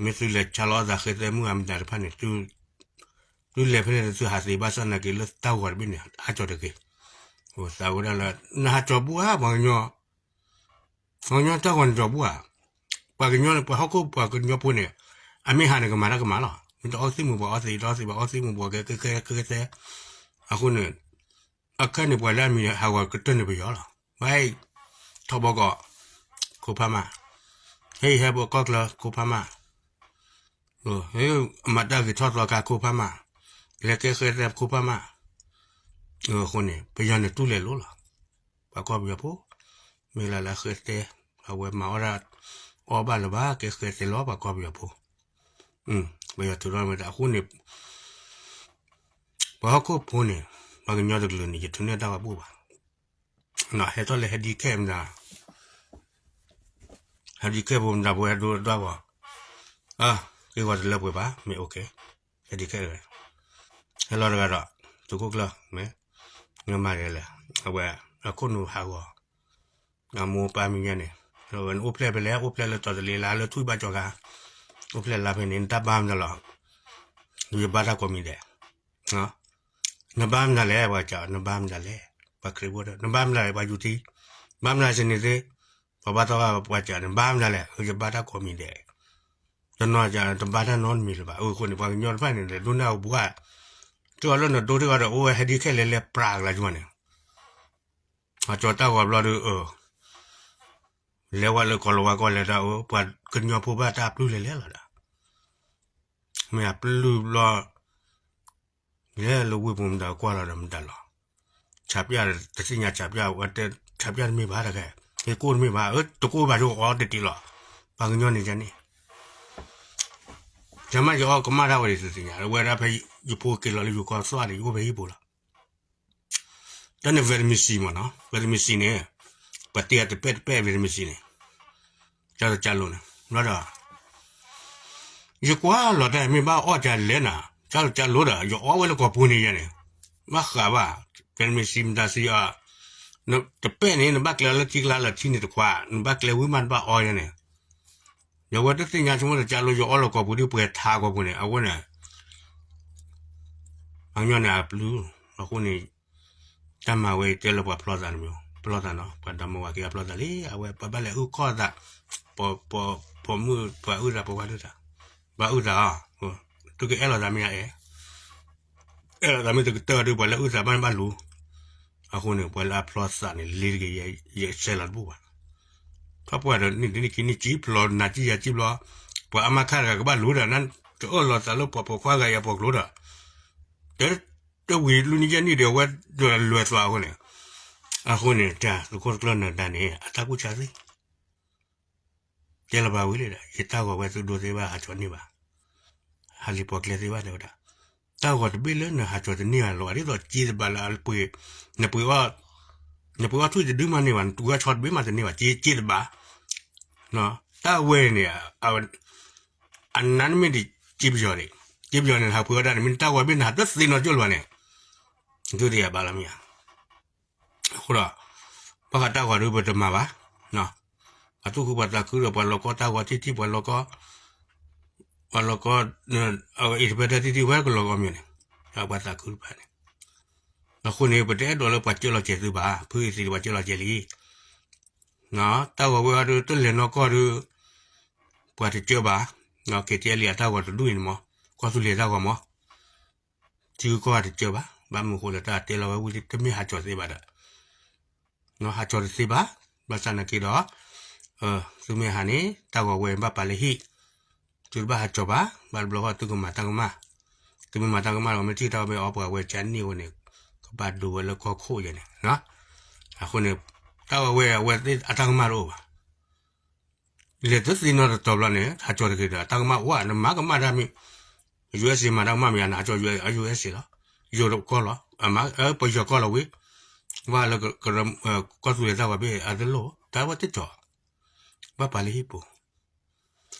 မ့ၢ်သုလဲၤဆါလီၤအသးဃဲသဲမုၢ်အမတၤတဖၣ်န့ၣ်, သုလဲၤဖဲန့ၣ်သုဟးသ့ ဘၣ်ဆၣ်နာ်က့လၢတၢ်ဂီၤတဘ့ၣ်န့ၣ် ဟးကၠီၤတဂ့ၤ, သးဝဲဒၣ်လၢ နဟးကၠီၤဘူၣ်ဧါ ပှၤကညီ, ပှၤကညီတၢ်ဂီၤန့ၣ်ကၠီၤဘူၣ်ဧါ, ပှၤကညီန့ၣ် ပှၤဟီၣ်ခိၣ်ပှၤကညီဖိန့ၣ်, အမ့ၢ်ဟးန့ၣ်ကမၤတၢ်ကမၤလီၤ, မ့ၢ်တအီၣ်သံၣ်မူၤဘှီးအီၣ်သံ, တအီၣ်သံၣ်ဘၣ်အီၣ်သံၣ်မူၤဘှီးကဲကဲကဲကဲသဲ, အဃိန့ၣ် အခါန့ၣ်ပှၤလၢအမံၤဟးဂီၤကတၢၢ်န့ၣ်ပယီၤလီၤ, ဝဲ, ထီဘီကီး, ခိဖးမး, ဟဲအံၤဟဲဘီကီၢ်ချၢ ခိဖးမး, မၤတၢ်ဂ့ၤထီၣ်သီခါခိၣ်ဖးမး, လဲၤကဲဃဲသဲခိၣ်ဖးမး, အဃိန့ၣ် ပယီၤန့ၣ်တူၢ်လဲၤလိၤလီၤ. ပှၤကီၢ်ပယီၤဖိ, မ့ၢ်လၢလၢဃဲသဲ, အဝဲမၤအီၣ်ဒၣ် အီၣ်ဘၣ်လၢၤဘၣ် ကဲဃဲသဲလီၤ ပှၤကီၢ်ပယီၤဖိ, ပယီၤထုးထီၣ်မ့ၢ်တၢ်အဃိန့ၣ် ပှၤဟီၣ်ခိၣ်ဖိန့ၣ် ပှၤကညီတကလုာ်န့ၣ် ယထုးန့ၢ်တၢ်ဝဲဘူၣ်ဘၣ်, ဟဲထီၣ်လၢ handicap မတၤ, handicap ဖိမတၤဖိဟဲဒိတၢ်ဂီၤ, က့ၤဂီၤတလၢပှဲၤဘၣ် မ့ၢ် OK, handicap တဂၤ, ဟဲလီၤတဂၤဒီး သုးခိၣ်ကျၢၢ် မ့ၢ်, မၤဒ်လဲၣ်, အဝဲ အခိၣ်နူာ်ဟးဂီၤ အမိၢ်ပၢ်မံၤညါန့ၣ်, နအိၣ်ဖျဲၣ်ဖဲလဲၣ်, အိၣ်ဖျဲၣ်လၢတီၤတလ့ၤလၢလၢထွံၣ်ဘၣ်ကၠီၤခါ, အိၣ်ဖျဲၣ်လၢဖဲန့ၣ် နတၢ်ဘါမနုၤလဲၣ်, ယဘါတၢ်ကိးမံၤဒဲး, နဘါမနုၤလဲၣ် ပှၤကး နဘါမနုၤလဲၣ်, ပှၤခရံာ်ဖိဒီး နဘါမနုၤလဲၣ် ပှၤယူၤထံ, ဘါမနုၤလဲၣ် စနေသ့, ပှၤဘါသီခါ ပှၤကး နဘါမနုၤလဲၣ်, ယဘါတၢ်ကိးမံၤဒဲး, တနီၤကး တဘါတၢ်နီတမံၤလၢၤဘၣ်, အဃိန့ၣ် ပှၤကညီတဖၣ်န့ၣ် လဲၤဒိးန့ၢ်အဘှါ, ကၠီလၢနဒိတ့ၢ်အီၤဒီး အိၣ်ဝဲ handicap လဲၤလဲၤပြးကလါယွၤန့ၣ် အကၠီတၢ်ဂီၤဘျီဒီး လဲၤဝဲလၢကီၢ်လီၤဝါကီၢ်လဲၤတၢ်အိၣ် ပှၤကညီဖိဘၣ်တၢ်ပျုၢ်လဲၤလဲၤလီၤဒီး, မ့ၢ်အပျုၢ်ဘျီ, လဲၤလၢဝ့ၢ်ပူၤမတၤကွၢ်လီၤဒီးမတၤလီၤ, ဆးပၠၣ်တသ့ၣ်ညါဆးပၠၣ်ဝဲ, ဆးပၠၣ်တမ့ၢ်ဘၣ်တဂၤ, ဟ့ၣ်ကိၣ်တမ့ၢ်ဘၣ်, တကိၣ်ဘၣ်ဆိအီၤတတ့ၢ်လီၤ, ပှၤကညီန့ၣ်ယန့ၣ် ယမ့ၢ်ယအီၣ်ကမၣ်တၢ်ဝဲဒၣ်သ့ၣ်ညါ အဝဲဒၣ်ဖဲယဖိက့ၤလီၤလၢယိၤကီၢ်သွၣ်န့ၣ် ယအိၣ်ဖဲဟံၣ်ပူၤလီၤ. တၢ်န့ၣ် vitamin C မ့ၢ်နီၤ, vitamin C န့ၣ် ပှၤတ့အီၤတပဲၣ်တပဲၣ် vitamin C န့ၣ်, ကၢ်လီၤကၢ်လိၤန့ၣ် ဘျီဒီး ယကွၢ်လီၤတၢ်မ့ၢ်ဘၣ်အီၣ်ကလဲၣ်နၤ, ကၢ်လီၤကၢ်လိၤဒီး ယအီၣ်ဝဲလၢကီၢ်ပူၤန့ၣ်ယဲန့ၣ်, ဘၣ်ဃးဘၣ် vitamin C မတၤစံးအီၤ, တပဲၣ်န့ၣ် နဘၣ်ကျဲလၢထံကျါလၢထံန့ၣ်တခွါ, နဘၣ်ကျဲဝံၤမးနဘၣ်အီယဲန့ၣ် ယဝဲတသ့ၣ်ညါဆိကမိၣ်တကၢ်လိၤ ယအီၣ်လၢကီၢ်ပူၤဒ်ပှဲၤထးကီၢ်ပူၤန့ၣ် အဝဲန့ၣ် အညီန့ၣ်အပျုၢ်, အဃိန့ၣ် တၢ်မၤဝဲအံၤတဲလၢပှၤဖျီသးန့ၣ်မ့ၢ် ဖျီသးနီၤ, ပှၤဒီမါဝၤက့ၤအဖျီသးလံ, အဝဲပှၤဘၣ်လဲၤအုၣ်ခီၣ်သး, ပိာ်မုၣ်ပှၤအုၣ်သး ပှၤဝါဒုၣ်သး, ဘၣ်အုၣ်သးအီၤ, သုကအဲၣ်လိာ်သးမ့ၢ်ယအဲၣ်, အဲၣ်လိာ်သးမ့ၢ်တကတၢၢ်ဒီး ပှၤလၢအုၣ်သးဘၣ်န့ၣ်ဘၣ်လူၤ, အဃိန့ၣ် ပှၤလၢအဖျီသးန့ၣ် လ့ၤတဂ့ၤ ယဆဲးလီၤတဘူၣ်ဘၣ် ထီၣ်ပှၢ်ဒီးနံၣ်တနံၣ်ခံနံၣ် ကံဖျီနၤကံယၤကံဖျီ, ပှၤအါမးခါတဂၤကဘၣ်လူၤဒီး တအၢၣ်လီၤသးလၢပှၤပိာ်ခွါဂၤယၤပိာ်ကျိၤဒီး, တဝံၤလွံၢ်နံၣ်ယဲၢ်နံၣ်ဒီး အဝဲလဲၤသွးအဃိန့ၣ်, အဃိန့ၣ် တၢ်သုးခိၣ်တကျၢၢ်နၢၤဒါန့ၣ် အတၢ်ကူၣ်ဆါသ့ တဲလီၤဘၣ်ဝံၤလံဒီး ယတၢ်ဂီၤဝဲသုဒိသ့ဘၣ်ဟးကၠီၤန့ၢ်ဘၣ်, ဟးလံာ်ပှီၤကျဲသ့ဘၣ်တဲဝဲဒၣ်, တၢ်ဂီၤတဘ့ၣ်လၢနဟးကၠီၤတန့ၢ်ဘၣ်လီၤ ဒ်သိးစ့တဘးလၢအပှ့ၤ, နပှ့ၤအီၣ်, နပှ့ၤအီၣ်ထွံၣ်တဒုမးန့ၢ်ဘၣ် နတူၢ်ဝဲဆီတဘ့ၣ်မးတန့ၢ်ဘၣ် စ့စ့တဘး, တၢ်ဝဲန့ၣ် အနါန့ၣ်မ့ၢ်ဒ်စ့ပယီၤန့ၣ်, စ့ပယီၤန့ၣ် နဟးဖှ့အီၣ်တၢ်န့ၣ် မ့ၢ်နတၢ်ဂီၤဘ့ၣ်နဟးတသ့နီတကၠိၢ်လၢၤဘၣ်န့ၣ်, ဒုးတယၤဘၣ်လီၤမ့ၢ်ဧါ အဃိဒီး ဘၣ်ဃးတၢ်ဂီၤဒုးပတမၤဘၣ်, ပှၤသူၣ်ခုပှၤသးခုဒီး ပှၤလီၤကီတၢ်ဂီၤထံၣ်ထံၣ် ပှၤလီၤကီ, ပှၤလီၤကီ, အဝဲအံၤတဖဲတၢ်ထံၣ်ထံၣ်ဝဲကလီၤကီမ့ၢ်န့ၣ်, ပှၤသးခုတဖၣ်န့ၣ်, အဃိန့ၣ် ပတအဲၣ်ဒိးလၢပှၤကၢလီၤကဲၤသုဘၣ်, ဖုအံၤသ့ၣ်ပှၤကၢလီၤကဲၤလံ, တၢ်ဂီၤဝဲအီၤဒုး တလဲၤနီၢ်ကီၢ်ဒုး, ပှၤတကၢဘၣ်, ကဲၤထံအလံၤ အတၢ်ဂီၤတဒူၣ်အံၤန့ၣ်မး, ကီၢ်သူလ့ၤတၢ်ဂီၤမး ထံဂုၤကီၢ်ဂၤတကၢဘၣ်, ဘၣ်မနုၤဃိလဲၣ် တၢ်တဲလီၤဝဲဝံၤ တမ့ၢ်ဟးကၠီၤသ့ဘၣ်ဒီး, ဟးကၠီၤတသ့ဘၣ်, ဘၣ်ဆၣ်နာ်က့ဒီး, သုမ့ၢ်ဟးန့ၣ် တၢ်ဂီၤဝဲဘၣ်ပာ်လၢဟံၣ်, သုတဘၣ်ဟးကၠီၤဘၣ်, ဘၣ်တဘျီဃီသုကမၤတၢ်ကမၣ်, သုမ့ၢ်မၤတၢ်ကမၣ်ဒီး မ့ၢ်ထံၣ်တၢ်မ့ၢ်အီပှၤဝဲကန့ၢ်ဝဲန့ၣ်, ကဘၣ်ဒိဝဲလၢကီၢ်ခိၣ်ယဲန့ၣ်, အဃိန့ၣ်, တၢ်ဂီၤဝဲအဝဲသ့ၣ်အတၢ်ကမၣ်တအိၣ်ဘၣ် လဲၤတသ့နီတတီၤဘျီန့ၣ် ဟးကၠီၤတဂ့ၤဒီး တၢ်ကမၣ်အိၣ်ဧါ နမၤကမၣ်တၢ်မ့ၢ်, USA မၤတၢ်ကမၣ်မ့ၢ်ဧါ နဟးကၠီၤ USA လီၤ, ယိၤကီၢ်လီၤ, ပယီၤကီၢ်လီၤဝံၤ, ဘၣ်လၢ ကီၢ်သူလ့ၤတၢ်ဂီၤဘ့ၣ်အတလိၣ် တၢ်ဝဲတကီၤ, ဘၣ်ပာ်လၢဟံၣ်ပူၤ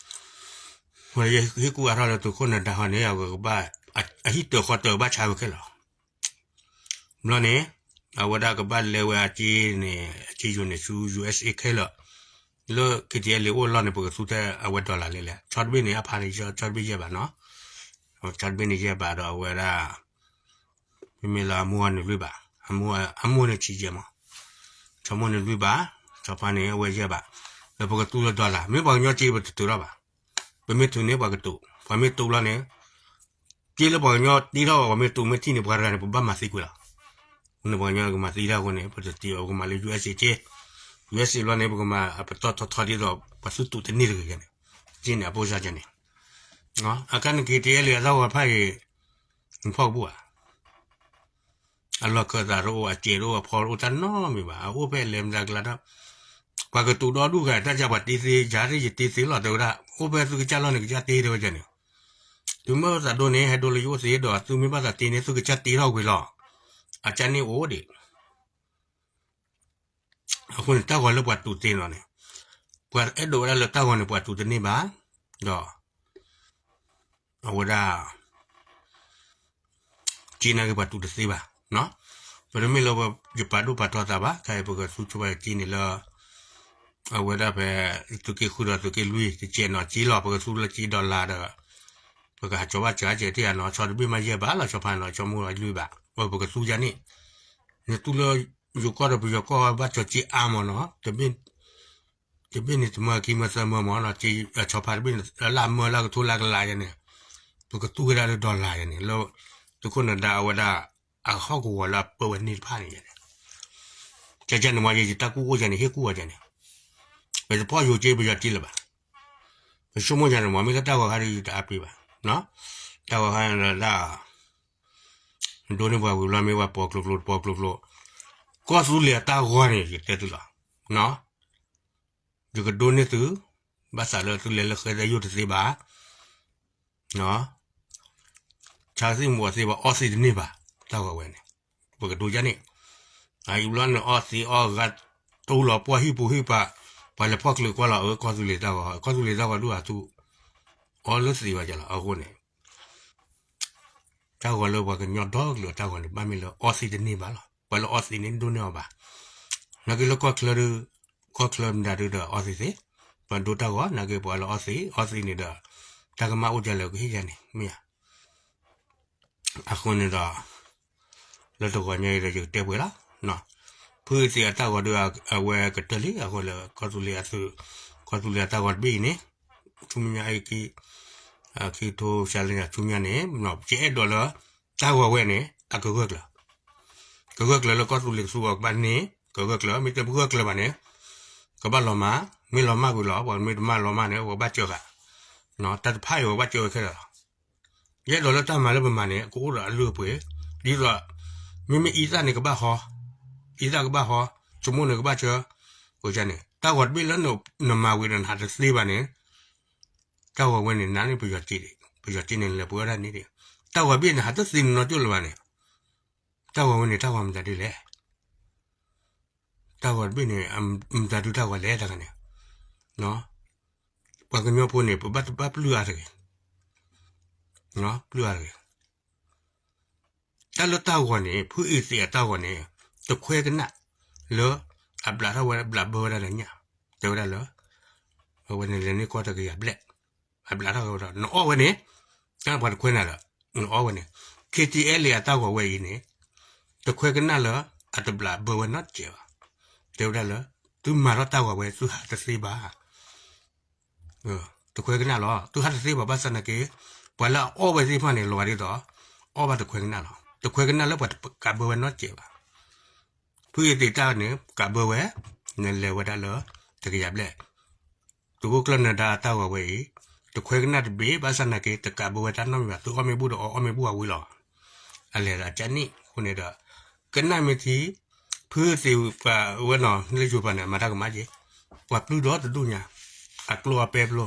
ဝဲယဟ့ၣ်ကူၣ်အါထီၣ်လၢသုးခိၣ်နၢၤဒါဟီန့ၣ် အဝဲကဘၣ်, အဟံၣ်တၢၤဃီတၢၤဘၣ်ဆါဝဲခဲလၢာ်လီၤ. ဘျီန့ၣ်, အဝဲဒၣ်ကဘၣ်လဲၤဝဲအက့န့ၣ် အက့ယိၤန့ၣ်ဆူ USA ခဲလၢာ်, လၢ KTLA အိၣ်လီၢ်န့ၣ် ပကသူထဲအဝဲ dollar လဲၣ်လဲၣ် ဆီတဘ့ၣ်န့ၣ် အဖးန့ၣ် ဆီတဘ့ၣ်ယဲၢ်ဘးနီၤ, ဆီတဘ့ၣ်န့ၣ်ယဲၢ်ဘးဒီးအဝဲဒၣ် မ့မ့ၢ်လၢအမိၢ်န့ၣ်လွံၢ်ဘး, အမိၢ်န့ၣ်ဆံယဲၢ်မး, ဆီမိၢ်န့ၣ်လွံၢ်ဘး, ဆီဖါန့ၣ်အဝဲယဲၢ်ဘး, ဒီးပကသူလၢ dollar မ့ၢ်ပှၤကညီက့ပတတုာ်ထီၣ်ဘၣ်, ပမ့ၢ်တုာ်န့ၣ်ပှၤကတိၤ, ပှၤမ့ၢ်တုာ်လီၤန့ၣ်, က့လၢပှၤကညီတ့ထီၣ် ပှၤမ့ၢ်တုာ်မ့ၢ်ထံၣ်န့ၣ် ပှၤတဂၤန့ၣ် ပဘၣ်မၤသံကွံာ်လီၤ. အဃိန့ၣ်ပှၤကညီကမၤသံတၢ်အဃိန့ၣ် ပတတုာ်အီၤ ပကမၤလၢ USA က့, USA ဘျီန့ၣ် ပကမၤအပတီၢ်ထီထီဒ်သိး ပှၤသူၣ်တုာ်တန့ၢ်တဂ့ၤန့ၣ်, က့န့ၣ်အပိၢ်စၢ်ကန့ၣ်, အခါန့ၣ် KTLA အတၢ်ဂီၤဖးအံၤ နဖီၣ်ကဘူၣ်ဧါ. အလီၢ်ခၢၣ်သးတအိၣ်, အစဲးတအိၣ်, အဖီတအိၣ်, တၢ်နီတမံၤဘၣ်. အအိၣ်ဖဲလဲၤမတၤကလၤဒီး ပှၤကတိၤဒီဒူၣ်ဂၤ တၢ်ကပှၤတ့သ့, ယၤသ့ၣ်ယတ့သ့လီၤ တဲဝဲဒၣ်. အိၣ်ဖဲသုကစၢ်လီၢ်န့ၣ် ကစၢ်တ့ တဲဝဲဒၣ်န့ၣ်. သုမ့ၢ်သးဒိန့ၣ် ဟဲဒိလၢယအိၣ်သ့ဒီး သုမ့ၢ်ဘၣ်သးတ့န့ၣ် သုကစၢ်တ့ထီၣ်ကွံာ်လီၤ. အကၢ်န့ၣ်အိၣ်ဒံး. အဃိန့ၣ် တၢ်ဂီၤလၢပှၤတူၢ်သ့နီၤန့ၣ်, ပှၤအဲၣ်ဒိးဝဲဒၣ်လၢတၢ်ဂီၤန့ၣ် ပှၤတူၢ်တန့ၢ်ဘၣ်, ဒီး အဝဲဒၣ် က့နာ်က့ၤပှၤတူၢ်တသ့ဘၣ်. ပတမ့ၢ်လၢယပာ်ဒိၣ်ပာ်ထီသးဘၣ်, ခဲအံၤပကသူဆိပာ်က့န့ၣ်လၢ အဝဲဒၣ်ဖဲ သုးက့ဃုဒီးသုးက့လွံၢ် တကဲးနီၤက့လီၤ, ပကသူလၢက့ဒီးလါဒီး ပကဟးကၠီၤဘၣ်စှၤကဲးတ့ၢ်ဧါနီၤ, ဆီတဘ့ၣ်မးယဲၢ်ဘးလီၤ, ဆီဖးနီၤ ဆီမိၢ်လီၤလွံၢ်ဘး, ပကသူယါန့ၣ်, နသူလၢယိၤကီၢ်ဒီးပယီၤကီၢ်ဘၣ်ကၠီၤက့အါမးနီၤ, တဘ့ၣ်န့ၣ်တမၢခံမၢသၢမၢမးနီၤ, ဆီဖးတဘ့ၣ်န့ၣ် လၢအမၢလၢကထိလၢကလးယါန့ၣ်, ပကသူဝဲဒၣ်လၢဒီးလါယါန့ၣ်, လၢသုးခိၣ်နၢၤဒါအဝဲဒၣ် အဟီၣ်ကဝီၤလၢအပၢဝဲန့ၣ်တဖၣ်န့ၣ်ယါန့ၣ်, ကဲကဲန့ၣ်မး ယတၢ်ကူၣ်အိၣ်ယါန့ၣ် ဟ့ၣ်ကူၣ်ဝဲယါန့ၣ်, ပတဖီၣ်ယိၤက့ပယီၤက့လၢၤဘၣ်. ပဆိကမိၣ်ယါန့ၣ်မး မ့ၢ်လၢတၢ်ဂီၤခါဒီးယတအါပ့ၤဘၣ်, တၢ်ဂီၤခါန့ၣ်လၢဒၣ် ဒိန့ၢ်ပှၤဝံၤဘျီမ့ၢ်ပှၤပိာ်ကျိၤကျိၤတပိာ်ကျိၤကျိၤ, ကီၢ်သူလ့ၤအတၢ်ဂီၤန့ၣ် ယတဲသုလီၤ, ယကဒိန့ၢ်သု, ဘၣ်သးလၢသုလဲၤလၢဃဲသဲယိၣ်တသ့ဘၣ်, ဆါသ့ၣ်မူအသ့ဘၣ် အီသံးတန့ၢ်ဘၣ်, တၢ်ဂီၤဝဲန့ၣ်, ပကဒိယါန့ၣ်, အအံၤဘျီန့ၣ် အီသံးအီဂၤ တူၢ်လီၤပှီၢ်ဟံၣ်ပူၤဟံၣ်ပၤ, ပှၤလဲၤဖီၣ်ကျၢၤကွၢ်လီၤ အကီၢ်သူလ့ၤတၢ်ဂီၤ, ကီၢ်သူလ့ၤတၢ်ဂီၤဒုးအသူ အီလၢသံးဝဲကလီၤ အဃိန့ၣ် တၢ်ဂီၤလၢပှၤကညီဒီကလုာ်အတၢ်ဂီၤန့ၣ် ဘၣ်မ့ၢ်လၢအီသံးတန့ၢ်ဘၣ်လီၤ. ပှၤလၢအီသံးန့ၣ် ဒိၣ်န့ၢ်အီၤဘၣ်. နာ်က့လၢကီၢ်ချၢဒီး, ကီၢ်ချၢမတၤဒုဒီးအီသံးသ့, ပှၤဒိတၢ်ဂီၤ နာ်က့ပှၤလၢအီသံး, အီသံးန့ၣ်ဒီး တၢ်ကမၣ်အိၣ်ဒ်လဲၣ်ကဟ့ၣ်ယါန့ၣ် မ့ၢ်ဧါ. အဃိန့ၣ်ဒီး လၢတဂီၤညါအံၤဒီးယကတဲပှဲၤလီၤ. ဖုအသံးအတၢ်ဂီၤဒီး အဝဲကတၢၢ်လံ, အဃိလၢကီၢ်သူလ့ၤအသုး, ကီၢ်သူလ့ၤအတၢ်ဂီၤတဘ့ၣ်အံၤန့ၣ်, ဆူမဲာ်ညါအံၤ ခံကထိ စှၤလၢညါဆူမဲာ်ညါန့ၣ် ယအဲၣ်ဒိးလၢ တၢ်ဂီၤဝဲန့ၣ် အကဂၢၢ်ကျၢၤ, ကဂၢၢ်ကျၢၤလၢကီၢ်သူလ့ၤကသူအီၤကဘၣ်န့ၢ်, ကဂၢၢ်ကျၢၤ, မ့ၢ်တဂၢၢ်ကျၢၤဘၣ်န့ၣ် ကဘၣ်လီၤမၢ်, မ့ၢ်လီၤမၢ်ကွံာ်လီၤ, ပှၤမ့ၢ်တမၢ်လီၤမၢ်န့ၣ် ပကဘၣ်စၢဃာ်, တၢ်တဖၣ်အံၤပကဘၣ်စၢဝဲခဲလၢာ်လီၤ. ယအဲၣ်ဒိးလၢတၢ်မၤလၢပမၤန့ၣ် ကအိၣ်ဒီးအလုၢ်အပှ့ၤ, ဒ်သိး မ့မ့ၢ်အံသၣ်န့ၣ်ကဘၣ်ဟီ, အံသၣ်ကဘၣ်ဟီ, ဆိကမိၣ်န့ၣ်ကဘၣ်စၢ, အဃိန့ၣ် တၢ်ဂီၤတဘ့ၣ်လၢနမၤဝံၤဒီးနဟးတသ့ဘၣ်န့ၣ်, တၢ်ဂီၤဝဲန့ၣ် နၤန့ၣ်ပယီၤစ့, ပယီၤစ့န့ၣ်လဲၤပှ့ၤဝဲဒၣ်န့ၣ်, တၢ်ဂီၤဘ့ၣ်န့ၣ် ဟးတသ့နနီၢ်ကၠိၣ်လၢၤဘၣ်န့ၣ်, တၢ်ဂီၤဝဲန့ၣ် တၢ်ဂီၤမတၤဒ်လဲၣ်. တၢ်ဂီၤတဘ့ၣ်န့ၣ် မတၤဒုတၢ်ဂီၤလဲၣ်တခါန့ၣ်, ပှၤကညီဖိန့ၣ် ပဘၣ်တဘၣ်ပျုၢ်အါတဂ့ၤ, ပျုၢ်အါတဂ့ၤ. တၢ်လၢတၢ်ဂီၤန့ၣ် ဖုအံၤသ့ၣ်အတၢ်ဂီၤန့ၣ် တခွဲကနၣ်လၢ အဘျးထီၣ်ဝဲ ဘျးဘၢဝဲဒၣ်လၢညၣ်, တဲဝဲဒၣ်လၢ အဝဲန့ၣ်လဲၤန့ၢ်ကီၢ်တကယၤဘျဲၣ်, အဘျးထီၣ်ဝဲဒီး နအီၣ်ဝဲန့ၣ်, တၢ်ပှၤတခွဲနၤလၢ နအီၣ်ဝဲန့ၣ်, KTLA အတၢ်ဂီၤဝဲအံၤန့ၣ် တခွဲကနၣ်လၢ အတဘျးဘၢဝဲနီတစဲးဘၣ်, တဲဝဲဒၣ်လၢ သုမၤထီၣ်တၢ်ဂီၤဝဲ သုဟးတသ့ဘၣ် တခွဲကနၣ်လီၤ. သုဟးတသ့ဘၣ် ဘၣ်ဆၣ်နာ်က့ ပှၤလၢအအီၣ်ဝဲသ့ၣ်တဖၣ်န့ၣ် လီၤဂာ်ဒ်သိး အီၣ်ဘၣ်တခွဲကနၣ်လီၤ. တခွဲကနၣ်လၢပှၤတကးဘၢဝဲနီတစဲးဘၣ်. ဖုအံၤသ့ၣ်တၢ်န့ၣ် ကးဘၢဝဲ နလဲၤဝဲဒၣ်လၢ တကယၤဘျဲၣ်. သုးခိၣ်ကျၢၢ်နၢၤဒါအတၢ်ဂီၤဝဲအံၤ တခွဲကနၣ်တဘ့ၣ် ဘၣ်ဆၣ်နာ်က့ တကးဘၢဝဲတၢ်နီတမံၤဘၣ်. သုအီၣ်မ့ၢ်ဘူၣ်ဒီးအီၣ် အီၣ်မ့ၢ်ဘူၣ်အဝံၤလီၤ. အလဲၤဒီးအကၢ်န့ၣ် အဃိန့ၣ်ဒီး ကနၣ်မ့ၢ်ထံ ဖုသ့ၣ်ပှၤဝဲနီၤ လၢယိၤပၤန့ၣ် အမၤတၢ်ကမၣ်က့ၤ ပှၤပျုၢ်ဒီတဒူၣ်ညါ အကျိအပဲပျိ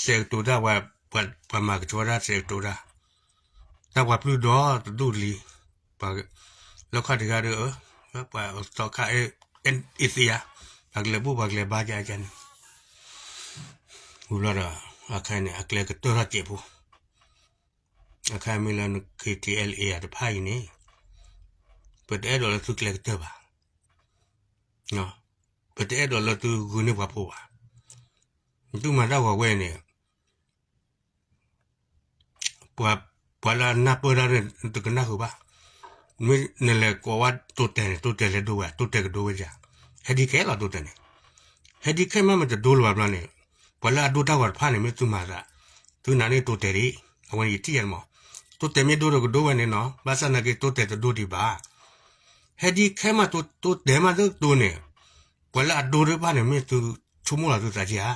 စဲးကတိၤတၢ် ပှၤမၤကဆှီတၢ် စဲးကတိၤတၢ် တၢ်ပှၤပျုၢ်ဒီတဒူၣ်လံ လၢခီၣ်ထံးခါဒီး ပှၤသီခါ အ့သ့ယါ ပှၤကလဲၤဘူၣ်ပှၤကလဲၤဘါကကန့ၣ် ဝံၤဘျီဒီး အခါန့ၣ် အကျဲကတၢၢ်ထီၣ်စဲးဖိ အခါမ့ၢ်လၢ KTLA တဖၣ်အံၤန့ၣ် ပတအဲၣ်ဒိးလၢသုကျဲကတၢၢ်ဘၣ်. ပတအဲၣ်ဒိးလၢသုဂုာ်န့ၢ်ပှၤဖိဘၣ်. သုမၤတၢ်ဂီၤဝဲန့ၣ် ပှၤလၢအနၢ်ပၢၢ်တၢ်န့ၣ် တကနၣ်ဃုာ်ဘၣ်. မ့ၢ်နလဲၤကိးဝဲတိတဲာ်န့ၣ် တိတဲာ်လဲၤဒိဝဲ တိတဲာ်ကဒိဝဲယၤ ဟဲဒ်ခဲလီၤတိတဲာ်န့ၣ် ဟဲဒ်ခဲမးမ့ၢ်တဒိလၢၤဘၣ်ဘျီန့ၣ် ပှၤလၢအဒိတၢ်ဂီၤတဖၣ်န့ၣ် မ့ၢ်သုမၤသး သုနာ်န့ၢ်တိတဲာ်ဒံး အဝဲန့ၣ်ယထံၣ်ယၤန့ၣ်မး တိတဲာ်မ့ၢ်ဒိဒီးကဒိဝဲန့ၣ်နီၤ ဘၣ်ဆၣ်နာ်က့တိတဲာ်တဒိဒံးဘၣ်. ဟဲဒ်ခဲမးတိတဲာ်မးသုတိန့ၣ် ပှၤလၢအဒိတဖၣ်န့ၣ် မ့ၢ်သုဆိကမိၣ်လီၤသုသးက့ဧါ.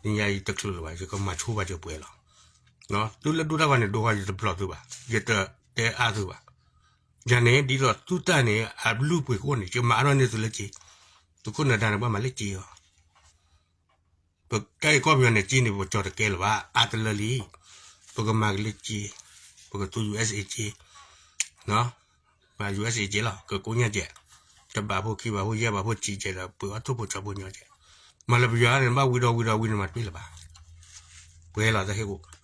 နံၤညါယတချုးလၢၤဘၣ် ယကမၤဆိဘၣ်ယပှဲၤလီၤ. သုလၢဒိၣ်တၢ်ဘၣ်န့ၣ် ဒိဃီယတဘျီၣ်သုဘၣ်, ယတတဲအါသုဘၣ်. ယၤန့ၣ် ဒ်သိးသုတၢ်န့ၣ် အဘျုးပှ့ၤဃိန့ၣ် ယမၤအါထီၣ်န့ၢ်သုလၢက့, သုးခိၣ်နၢၤဒါန့ၣ် ဘၣ်မၤလၢက့အီၤ ပတၢ်ဂ့ၢ်ကီၢ်ပယီၤန့ၣ် က့န့ၣ် ပကၠီၤတကဲလၢၤဘၣ် အါတလၢလံ. ပကမၤက့ၤလၢက့, ပကသူ ယူႇအၢတ်ႉသ်ဢေၣ် က့, မၤ ယူႇအၢတ်ၣ်သ်အေၣ် က့လီၤ ကကိညၢ်ကဲး, တဘးဖိခံဘးဖိယဲၢ်ဘးဖိဆံးကဲးဒီး ပှ့ၤအီၣ်ထိၣ်ဖိဆီဖိညီကဲး, မၤလၢပယီၤန့ၣ် ဘၣ်ဝံၤဒီးဝံၤဒီးဝံၤန့ၣ် မၤတပ့ၢ်လၢၤဘၣ်. ပှဲၤလီၤတၢ်ဟ့ၣ်အိၣ်,